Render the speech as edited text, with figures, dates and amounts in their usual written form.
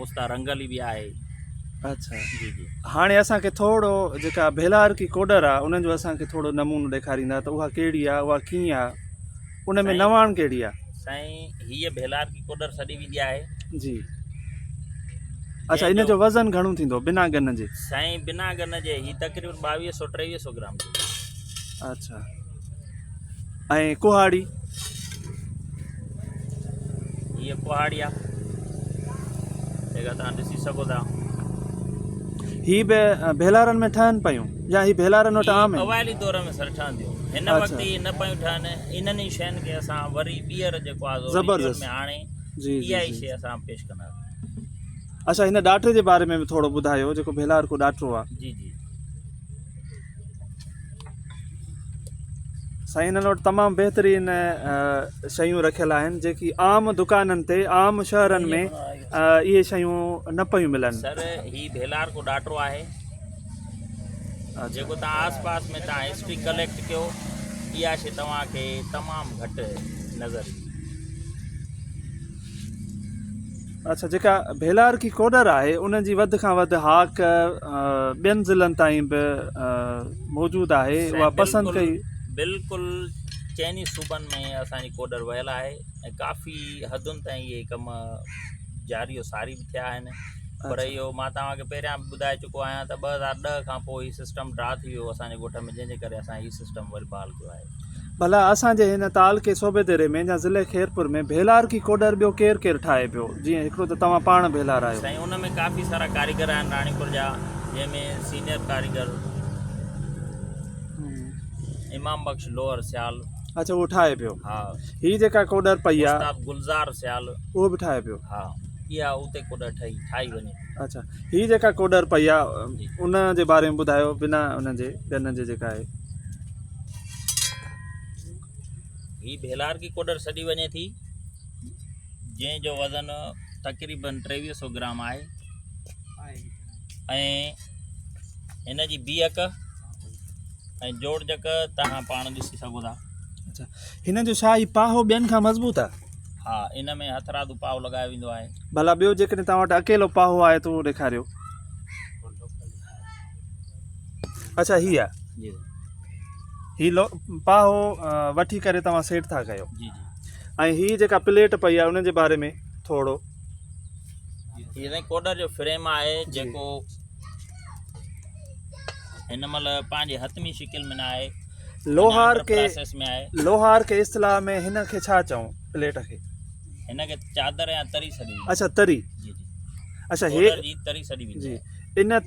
پوستا رنگلي به آهي. اڇا جي جي. هاڻي اسان کي ٿورو جيڪا ڀيلارڪي ڪوڏر آ ان جو اسان کي ٿورو نمونو ڏيکاريندا ته اها ڪهڙي آ اها ڪيئن آ ان ۾ نواڻ ڪهڙي آ. سائين هيء ڀيلارڪي ڪوڏر سڏي ويندي آهي. جي اڇا ان جو وزن گهڻو ٿيندو بنا ڳن جي. سائين بنا ڳن جي هي تقريبن ٻاويهه سو ٽيويهه سو گرام ٿيندو. اڇا ۽ ڪهاڙي. هيء ڪهاڙي آ جيڪا توهان ڏسي سگهو ٿا. هي به ڀيلارن ۾ ٺهن پيون يا هي ڀيلارن وٽ عام آهن؟ اوائلي دور ۾ سر ٺهنديون هن وقت اهي نه پيون ٺهن. انهن ئي شين کي اسان وري ٻيهر جيڪو آ سو ريچوئل ۾ آڻي اها ئي شي اسان پيش ڪنداسين. اڇا هن ڏاٽري جي باري ۾ به ٿورو ٻڌايو جيڪو ڀيلارڪو ڏاٽرو آ. جي جي. سائين هنن وٽ تمام بهترين شيون رکيل آهن جيڪي عام دڪانن تي عام شهرن ۾ اهي شيون نه پيون ملن. سر هي ڀيلارڪو ڏاٽرو آهي جيڪو تان آس پاس ۾ تان هسٽري ڪليڪٽ ڪيو اها شي توهان کي تمام گهٽ نظر ايندي. اڇا جيڪا ڀيلارڪي ڪوڏر آهي ان جي وڌ کان وڌ هاڪ ٻين ضلعن تائين به موجود آهي اها پسند ڪئي. بلڪل چئني صوبن ۾ اسان جي ڪوڏر ويل آهي ۽ ڪافي حدن تائين اهي ڪم جاري و ساري به ٿيا آهن پر اهو مان توهان کي پهريان به ٻڌائي چڪو آهيان ته 2010 کان پوء هي سسٽم ڊرا ٿي ويو اسان جي ڳوٺ ۾ جنهن جي ڪري اسان هي سسٽم وري بحال ڪيو آهي. ڀلا اسان جي هن تعلقي صوبيديري ۾ يا ضلعي خيرپور ۾ ڀيلارڪي ڪوڏر ٻيو ڪير ڪير ٺاهي پيو؟ جيئن هڪڙو ته توهان پاڻ ڀيلار آهيو. سائين ان ۾ ڪافي سارا ڪاريگر آهن راڻيپور جا جنهن ۾ سينئر ڪاريگر امام بخش لوهر سيال. اڇا اهو ٺاهي پيو. ها. هي جيڪا ڪوڏر پئي آ. استاد گلزار سيال. اهو به ٺاهي پيو. ها اها اتي ڪوڏر ٺهي ٺاهي وڃي ٿي. اڇا هي جيڪا ڪوڏر پئي آ ان جي باري ۾ ٻڌايو بنا ان جي ٻين جي جيڪا آهي. هي ڀيلارڪي ڪوڏر سڏي وڃي ٿي جنهن جو وزن تقريبن 23 سو گرام آهي ۽ هن جي بيهڪ ۽ جوڙجڪ توهان پاڻ ڏسي سگهو ٿا. اڇا هن جو ڇا هي پاهو ٻين کان مضبوط آهي؟ ها ان ۾ هٿرادو پاهو لڳايو ويندو آهي. ڀلا ٻيو جيڪڏهن توهان وٽ اڪيلو پاهو آهي ته اهو ڏيکاريو. اڇا هي آهي. جي هي پاهو وٺي ڪري توهان سيٽ ٿا ڪيو. جي جي. ۽ هي جيڪا پليٽ پئي آهي ان جي باري ۾ ٿورو. هي سائين ڪوڏر جو فريم آهي جيڪو هن مهل پنهنجي حتمي شڪل ۾ نه آهي. لوهار ڪي لوهار ڪي اصطلاح ۾ هن کي ڇا چئون پليٽ کي؟ هن کي چادر يا تري سڏي ويندي. اڇا تري. جي جي. اڇا هي ڪوڏر جي تري سڏي ويندي جي آهي. ان.